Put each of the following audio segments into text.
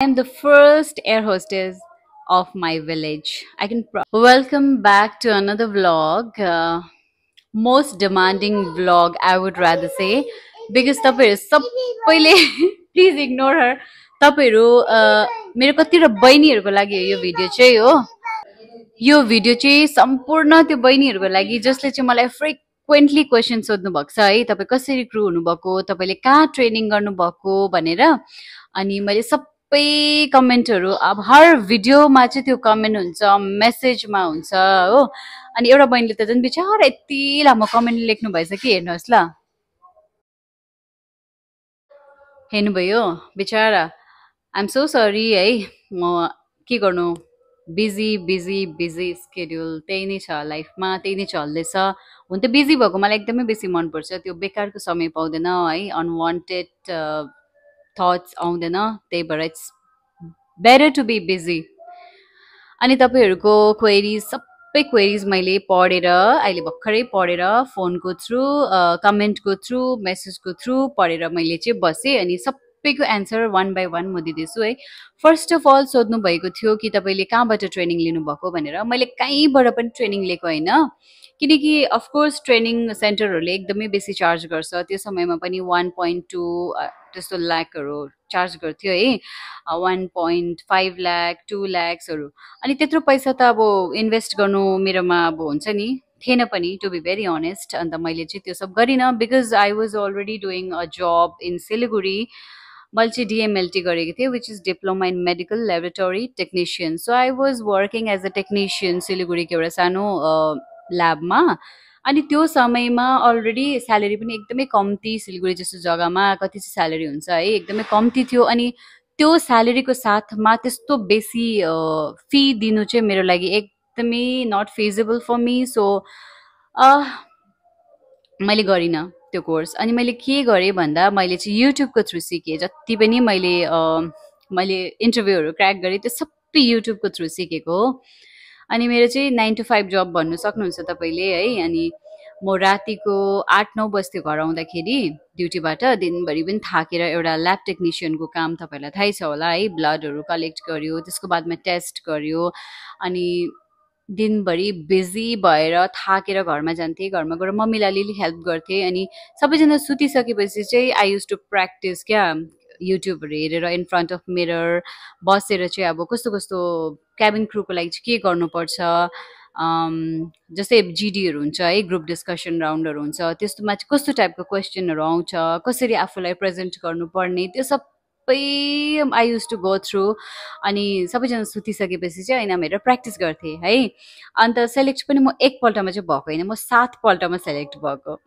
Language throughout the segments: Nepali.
I am the first air hostess of my village. Welcome back to another vlog. Most demanding vlog, I would rather say, because तपाईँहरू सबैले प्लिज इग्नोर हर तपाईँहरू मेरो कतिवटा बहिनीहरूको लागि यो भिडियो चाहिँ हो यो भिडियो चाहिँ सम्पूर्ण त्यो बहिनीहरूको लागि जसले चाहिँ मलाई फ्रिक्वेन्टली क्वेसन सोध्नु भएको छ है तपाईँ कसरी क्रू हुनुभएको तपाईँले कहाँ ट्रेनिङ गर्नुभएको भनेर अनि मैले सबै कमेन्टहरू अब हर भिडियोमा चाहिँ त्यो कमेन्ट हुन्छ मेसेजमा हुन्छ हो अनि एउटा बहिनीले त झन् बिचारा यति लामो कमेन्ट लेख्नु भएछ कि हेर्नुहोस् ल हेर्नुभयो बिचारा आइएम सो सरी है म के गर्नु बिजी बिजी बिजी स्केड्युल त्यही नै छ लाइफमा त्यही नै चल्दैछ हुन त बिजी भएको मलाई एकदमै बेसी मनपर्छ त्यो बेकारको समय पाउँदैन है अनवान्टेड थट्स आउँदैन त्यही भएर it's better to be busy अनि तपाईँहरूको क्वेरिज सबै क्वेरिज मैले पढेर अहिले भर्खरै पढेर फोनको थ्रु कमेन्टको थ्रु मेसेजको थ्रु पढेर मैले चाहिँ बसेँ अनि सबैको एन्सर वान बाई वान म दिँदैछु है फर्स्ट अफ अल सोध्नु भएको थियो कि तपाईँले कहाँबाट ट्रेनिङ लिनुभएको भनेर मैले कहीँबाट पनि ट्रेनिङ लिएको होइन किनकि अफकोर्स ट्रेनिङ सेन्टरहरूले एकदमै बेसी चार्ज गर्छ त्यो समयमा पनि 1.2 त्यस्तो लाखहरू चार्ज गर्थ्यो है 1.5 लाख 2 लाख्सहरू अनि त्यत्रो पैसा त अब इन्भेस्ट गर्नु मेरोमा अब हुन्छ नि थिएन पनि टु बी भेरी अनेस्ट अन्त मैले चाहिँ त्यो सब गरिनँ because I was already doing a job in Siliguri मैले चाहिँ डिएमएलटी गरेको थिएँ which is diploma in medical laboratory technician so I was working as a technician सिलिगुडीको एउटा सानो ल्याबमा अनि त्यो समयमा अलरेडी स्यालेरी पनि एकदमै कम्ती सिलगढी जस्तो जग्गामा कति चाहिँ स्यालेरी हुन्छ है एकदमै कम्ती थियो अनि त्यो स्यालेरीको साथमा त्यस्तो बेसी फी दिनु चाहिँ मेरो लागि एकदमै not feasible for me so मैले गरिनँ त्यो कोर्स अनि मैले के गरेँ भन्दा मैले चाहिँ युट्युबको थ्रु सिकेँ जति पनि मैले इन्टरभ्यूहरू क्र्याक गरेँ त्यो सबै युट्युबको थ्रु सिकेको हो अनि मेरो चाहिँ 9 to 5 जब भन्नु सक्नुहुन्छ तपाईँले है अनि म रातिको 8-9 बज्थ्यो घर आउँदाखेरि ड्युटीबाट दिनभरि पनि थाकेर एउटा ल्याब टेक्निसियनको काम तपाईँलाई थाहै छ होला है ब्लडहरू कलेक्ट गर्यो त्यसको बादमा टेस्ट गर्यो अनि दिनभरि बिजी भएर थाकेर घरमा जान्थेँ घरमा गएर मम्मीलाई अलिअलि हेल्प गर्थेँ अनि सबैजना सुतिसकेपछि चाहिँ आई युज टु प्र्याक्टिस क्या युट्युबहरू हेरेर इन फ्रन्ट अफ मिरर बसेर चाहिँ अब कस्तो कस्तो क्याबिन क्रुको लागि चाहिँ के गर्नुपर्छ जस्तै जिडीहरू हुन्छ है ग्रुप डिस्कसन राउन्डहरू हुन्छ त्यस्तोमा चाहिँ कस्तो टाइपको क्वेसनहरू आउँछ कसरी आफूलाई प्रेजेन्ट गर्नुपर्ने त्यो सबै I used to go through अनि सबैजना सुतिसकेपछि चाहिँ ऐनामा हेरेर प्र्याक्टिस गर्थेँ है अन्त सेलेक्ट पनि म एकपल्टमा चाहिँ भएको होइन म 7 पल्टमा सेलेक्ट भएको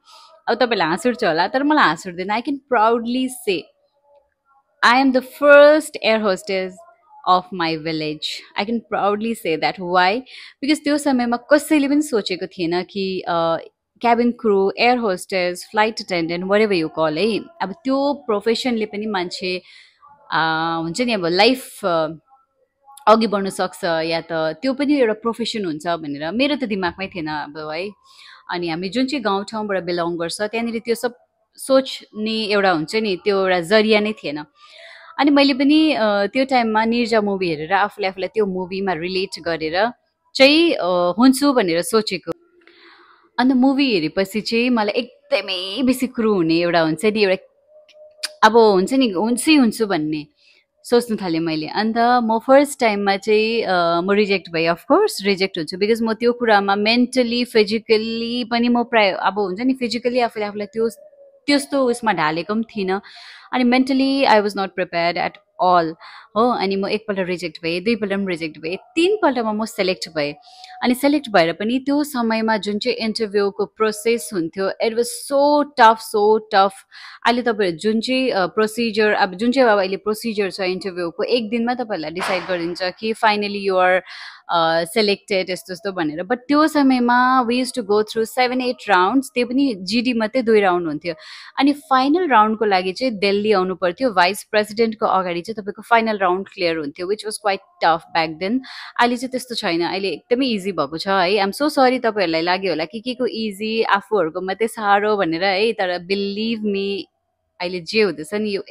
अब तपाईँलाई हाँस उठ्छ होला तर मलाई हाँस उठ्दैन I can proudly say I am the first air hostess of my village. I can proudly say that. Why? Because त्यो समयमा कसैले पनि सोचेको थिएन कि cabin crew air hostess flight attendant whatever you call है अब त्यो प्रोफेसनले पनि मान्छे हुन्छ नि अब लाइफ अघि बढ्नु सक्छ या त त्यो पनि एउटा प्रोफेसन हुन्छ भनेर मेरो त दिमागमै थिएन अब है अनि हामी जुन चाहिँ गाउँठाउँबाट बिलोङ गर्छ त्यहाँनिर त्यो सब सोच्ने एउटा हुन्छ नि त्यो एउटा जरिया नै थिएन अनि मैले पनि त्यो टाइममा निर्जा मुभी हेरेर आफूलाई त्यो मुभीमा रिलेट गरेर चाहिँ हुन्छु भनेर सोचेको अन्त मुभी हेरेपछि चाहिँ मलाई एकदमै बेसी क्रू हुने एउटा हुन्छ नि एउटा अब हुन्छ नि हुन्छु भन्ने सोच्नु थालेँ मैले अन्त म फर्स्ट टाइममा चाहिँ म रिजेक्ट भएँ अफकोर्स रिजेक्ट हुन्छु बिकज म त्यो कुरामा मेन्टली फिजिकल्ली पनि म प्राय अब हुन्छ नि फिजिकल्ली आफूलाई त्यस्तो उसमा ढालेको पनि थिइनँ अनि mentally I was not prepared at all हो अनि म एकपल्ट रिजेक्ट भएँ दुईपल्ट पनि रिजेक्ट भएँ 3 पल्टमा म सेलेक्ट भएँ अनि सेलेक्ट भएर पनि त्यो समयमा जुन चाहिँ इन्टरभ्यूको प्रोसेस हुन्थ्यो इट वाज सो टफ अहिले तपाईँहरू जुन चाहिँ प्रोसिजर अब जुन चाहिँ अब अहिले प्रोसिजर छ इन्टरभ्यूको एक दिनमा तपाईँहरूलाई डिसाइड गरिदिन्छ कि फाइनली युआर सेलेक्टेड यस्तो भनेर बट त्यो समयमा we used to go through 7-8 rounds त्यो पनि जिडी मात्रै 2 राउन्ड हुन्थ्यो अनि फाइनल राउन्डको लागि चाहिँ दिल्ली आउनु पर्थ्यो भाइस प्रेसिडेन्टको अगाडि चाहिँ तपाईँको फाइनल राउन्ड क्लियर हुन्थ्यो which was quite tough back then अहिले चाहिँ त्यस्तो छैन अहिले एकदमै इजी भएको छ है आइएम सो सरी तपाईँहरूलाई लाग्यो होला कि के को इजी आफूहरूको मात्रै साह्रो भनेर है तर बिलिभ मी अहिले जे हुँदैछ नि यो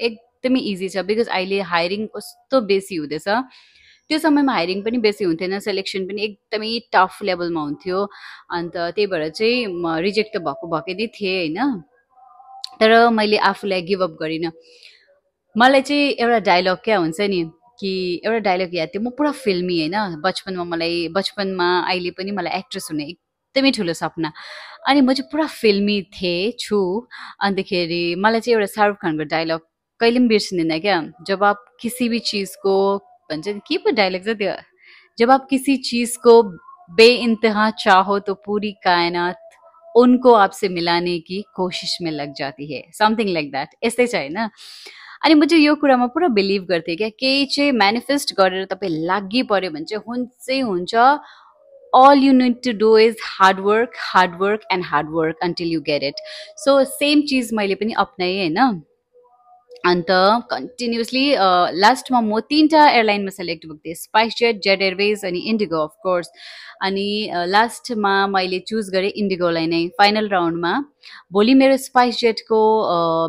एकदमै इजी छ बिकज अहिले हायरिङ कस्तो बेसी हुँदैछ त्यो समयमा हायरिङ पनि बेसी हुन्थेन सेलेक्सन पनि एकदमै टफ लेभलमा हुन्थ्यो अन्त त्यही भएर चाहिँ म रिजेक्ट त भएकै नै थिएँ होइन तर मैले आफूलाई गिभ अप गरिनँ मलाई चाहिँ एउटा डायलग क्या हुन्छ नि कि एउटा डायलग याद थियो म पुरा फिल्मी होइन बचपनमा अहिले पनि मलाई एक्ट्रेस हुने एकदमै ठुलो सपना अनि म चाहिँ पुरा फिल्मी थिएँ छु अन्तखेरि मलाई चाहिँ एउटा शाहरुख खानको डायलग कहिले पनि बिर्सिँदैन क्या जब आप किसी भी चीज को भन्छ नि के पो डायलग छ त्यो जब आप किसी चीज को बेइंतहा चाहो तो पूरी कायनात उनको आपसे मिलाने की कोशिश में लग जाती है समथिङ लाइक द्याट यस्तै छ होइन अनि म चाहिँ यो कुरामा पुरा बिलिभ गर्थेँ क्या केही चाहिँ म्यानिफेस्ट गरेर तपाईँ लागि पर्यो भने चाहिँ हुन्छै हुन्छ all you need to do is hard work and hard work until you get it so same चिज मैले पनि अप्नाएँ होइन अन्त कन्टिन्युसली लास्टमा म 3टा एयरलाइनमा सेलेक्ट भएको थिएँ स्पाइस जेट एयरवेज अनि इन्डिगो अफकोर्स अनि लास्टमा मैले चुज गरेँ इन्डिगोलाई नै फाइनल राउन्डमा भोलि मेरो स्पाइस जेटको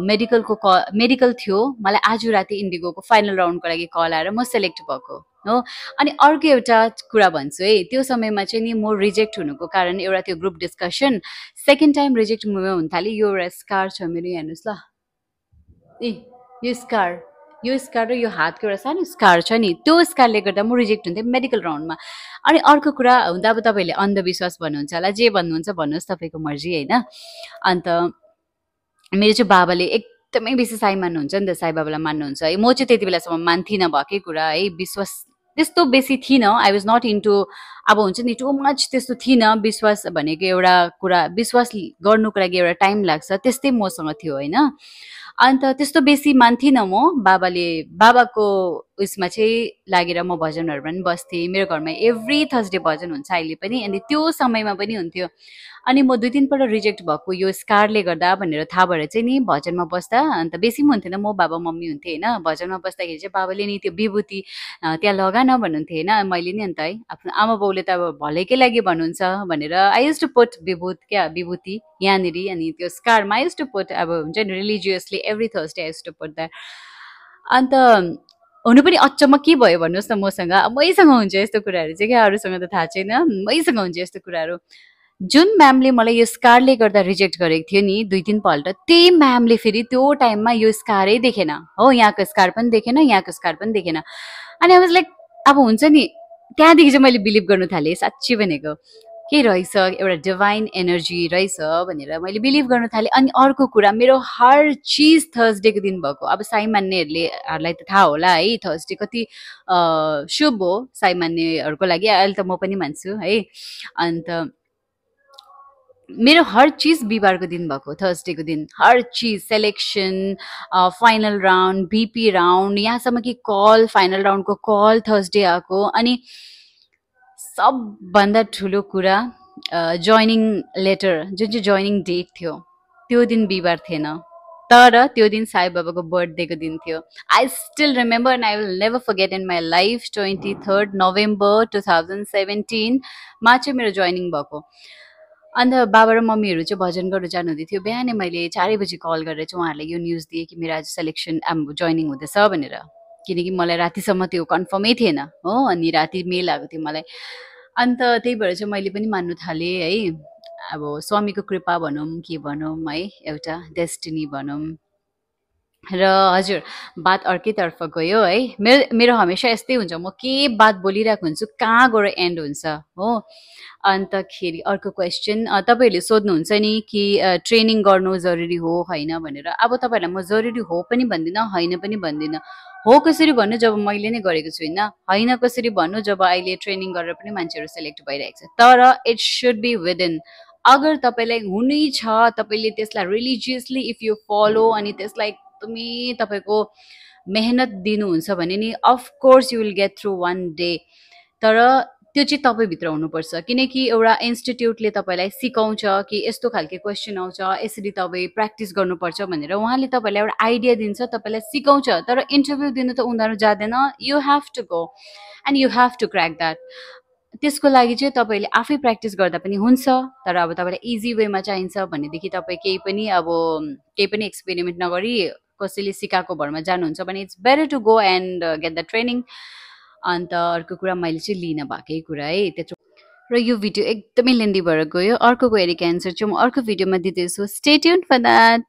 मेडिकल थियो मलाई आज राति इन्डिगोको फाइनल राउन्डको लागि कल आएर म सेलेक्ट भएको हो अनि अर्को एउटा कुरा भन्छु है त्यो समयमा चाहिँ नि म रिजेक्ट हुनुको कारण एउटा त्यो group discussion second time reject हुन थालेँ यो एउटा स्कार छ मेरो हेर्नुहोस् ल ए यो स्कार र यो हातको एउटा सानो स्कार छ नि त्यो स्कारले गर्दा म रिजेक्ट हुन्थेँ मेडिकल राउन्डमा अनि अर्को कुरा हुँदा अब तपाईँहरूले अन्धविश्वास भन्नुहुन्छ होला जे भन्नुहुन्छ भन्नुहोस् तपाईँको मर्जी होइन अन्त मेरो चाहिँ बाबाले एकदमै बेसी साई मान्नुहुन्छ नि त साई बाबालाई मान्नुहुन्छ है म चाहिँ त्यति बेलासम्म मान्थिनँ भएकै कुरा है विश्वास त्यस्तो बेसी थिइनँ आई वाज नट इन्टु अब हुन्छ नि टु मच त्यस्तो थिइनँ विश्वास भनेको एउटा कुरा विश्वास गर्नुको लागि एउटा टाइम लाग्छ त्यस्तै मसँग थियो होइन अन्त त्यस्तो बेसी मान्थिनँ म बाबाको उयसमा चाहिँ लागेर म भजनहरू पनि बस्थेँ मेरो घरमा एभ्री थर्सडे भजन हुन्छ अहिले पनि अनि त्यो समयमा पनि हुन्थ्यो अनि म 2-3 पल्ट रिजेक्ट भएको यो स्कारले गर्दा भनेर थाहा भएर चाहिँ नि भजनमा बस्दा अन्त बेसी पनि हुन्थेन म बाबा मम्मी हुन्थेँ होइन भजनमा बस्दाखेरि चाहिँ बाबाले नि त्यो विभूति त्यहाँ लगा न भन्नुहुन्थ्यो होइन मैले नि अन्त है आफ्नो आमा बाउले त अब भलैकै लागि भन्नुहुन्छ भनेर आई युज टु पुट विभूति यहाँनिर अनि त्यो स्कारमा आई युज टु पुट अब हुन्छ नि religiously every Thursday I used to put that अन्त हुनु पनि अचम्म के भयो भन्नुहोस् न मसँग मैसँग हुन्छ यस्तो कुराहरू चाहिँ क्या अरूसँग त थाहा छैन मैसँग हुन्छ यस्तो कुराहरू जुन म्यामले मलाई यो स्कारले गर्दा रिजेक्ट गरेको थियो नि 2-3 पल्ट त्यही म्यामले फेरि त्यो टाइममा यो स्कारै देखेन हो यहाँको स्कार पनि देखेन यहाँको स्कार पनि देखेन अनि आई वाज लाइक अब हुन्छ नि त्यहाँदेखि चाहिँ मैले बिलिभ गर्नु थालेँ साँच्ची भनेको के रहेछ एउटा डिभाइन एनर्जी रहेछ भनेर मैले बिलिभ गर्नु थालेँ अनि अर्को कुरा मेरो हर चिज थर्सडेको दिन भएको अब साई मान्नेहरूलाई त थाहा होला है थर्सडे कति शुभ हो साई मान्नेहरूको लागि अहिले त म पनि मान्छु है अन्त मेरो हर चिज बिहिबारको दिन भएको थर्सडेको दिन हर चिज selection final round BP round यहाँसम्म कि कल फाइनल राउन्डको कल थर्सडे आएको अनि सबभन्दा ठुलो कुरा जोइनिङ लेटर जुन चाहिँ जोइनिङ डेट थियो त्यो दिन बिहिबार थिएन तर त्यो दिन साई बाबाको बर्थडेको दिन थियो I still remember and I will never forget in my life 23 November 2017मा चाहिँ मेरो जोइनिङ भएको अन्त बाबा र मम्मीहरू चाहिँ भजन गर्नु जानुहुँदै थियो बिहानै मैले 4 बजी कल गरेर चाहिँ उहाँहरूलाई यो न्युज दिएँ कि मेरो आज सेलेक्सन जोइनिङ हुँदैछ भनेर किनकि मलाई रातिसम्म त्यो कन्फर्मै थिएन हो अनि राति मेल आएको थियो मलाई अन्त त्यही भएर चाहिँ मैले पनि मान्नु थालेँ है अब स्वामीको कृपा भनौँ के भनौँ है एउटा डेस्टिनी भनौँ र हजुर बात अर्कैतर्फ गयो है मेरो हमेसा यस्तै हुन्छ म के बात बोलिरहेको हुन्छु कहाँ गएर एन्ड हुन्छ हो अन्तखेरि अर्को क्वेसन तपाईँहरूले सोध्नुहुन्छ नि कि ट्रेनिङ गर्नु जरुरी हो होइन भनेर अब तपाईँहरूलाई म जरुरी हो पनि भन्दिनँ होइन पनि भन्दिनँ हो कसरी भन्नु जब मैले नै गरेको छुइनँ होइन कसरी भन्नु जब अहिले ट्रेनिङ गरेर पनि मान्छेहरू सेलेक्ट भइरहेको छ तर इट सुड बी विदिन अगर तपाईँलाई हुनै छ तपाईँले त्यसलाई रिलिजियसली इफ यु फलो अनि त्यसलाई एकदमै तपाईँको मेहनत दिनुहुन्छ भने नि of course you will get through one day तर त्यो चाहिँ तपाईँभित्र हुनुपर्छ किनकि एउटा इन्स्टिट्युटले तपाईँलाई सिकाउँछ कि यस्तो खालके क्वेसन आउँछ यसरी तपाईँ प्र्याक्टिस गर्नुपर्छ भनेर उहाँले तपाईँलाई एउटा आइडिया दिन्छ तपाईँलाई सिकाउँछ तर इन्टरभ्यू दिनु त उनीहरू जाँदैन you have to go and you have to crack that त्यसको लागि चाहिँ तपाईँले आफै प्र्याक्टिस गर्दा पनि हुन्छ तर अब तपाईँलाई इजी वेमा चाहिन्छ भनेदेखि तपाईँ केही पनि एक्सपेरिमेन्ट नगरी कसैले सिकाएको भरमा जानुहुन्छ भने it's better to go and get the training. अन्त अर्को कुरा मैले चाहिँ लिन भएकै कुरा है त्यत्रो। र यो भिडियो एकदमै लेन्दी भएर गयो, अर्कोको हेरेको एन्सर चाहिँ म अर्को भिडियोमा दिँदैछु। Stay tuned for that.